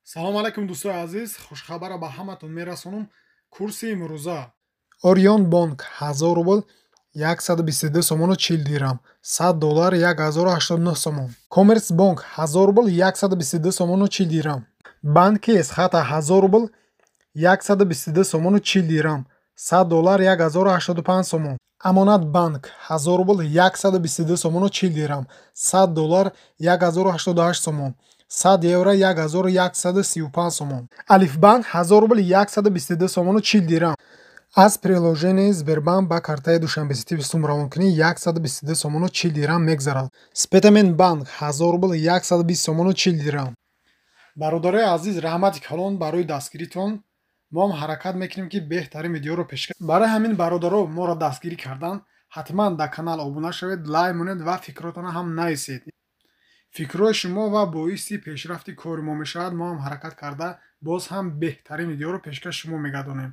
Салом алайкум, дӯстои азиз! Хушхабара ба ҳаматон мерасонам. Курси имрӯза: Орион Бонк 1000 рубл 122 сомону 40 дирам, 100 доллар 1089 сомон. Коммерс Бонк 1000 рубл 122 сомону 40 дирам. Банки Эсхата 1000 рубл 122 сомону 40 дирам, 100 доллар 1085 сомон. Амонат Банк 1000 рубл 122 сомону 40 дирам, 100 доллар 1088 сомон, 100 евро 1135 сомон. Алифбанк 1000 рубл 122 сомону 40 дирам. Аз приложенияи Сбербанк ба картаи Душанбесити сум равонкунӣ 122 сомону 40 дирам мегзарад. Спитамен Банк 1000 рубл 120 сомону 40 дирам. Бародарои азиз, раҳмати калон барои дастгиритон. Мо ҳам ҳаракат мекунем, ки беҳтарин видеоро пешкаш. Барои ҳамин, бародаро, моро дастгирӣ кардан ҳатман дар канал обуна шавед, лайк монед ва фикротонро ҳам нависед. Фикрҳои шумо ва боиси пешрафти кори мо мешавад. Мо ҳам ҳаракат карда, боз ҳам беҳтарин видеоро пешкаши шумо мегардонем.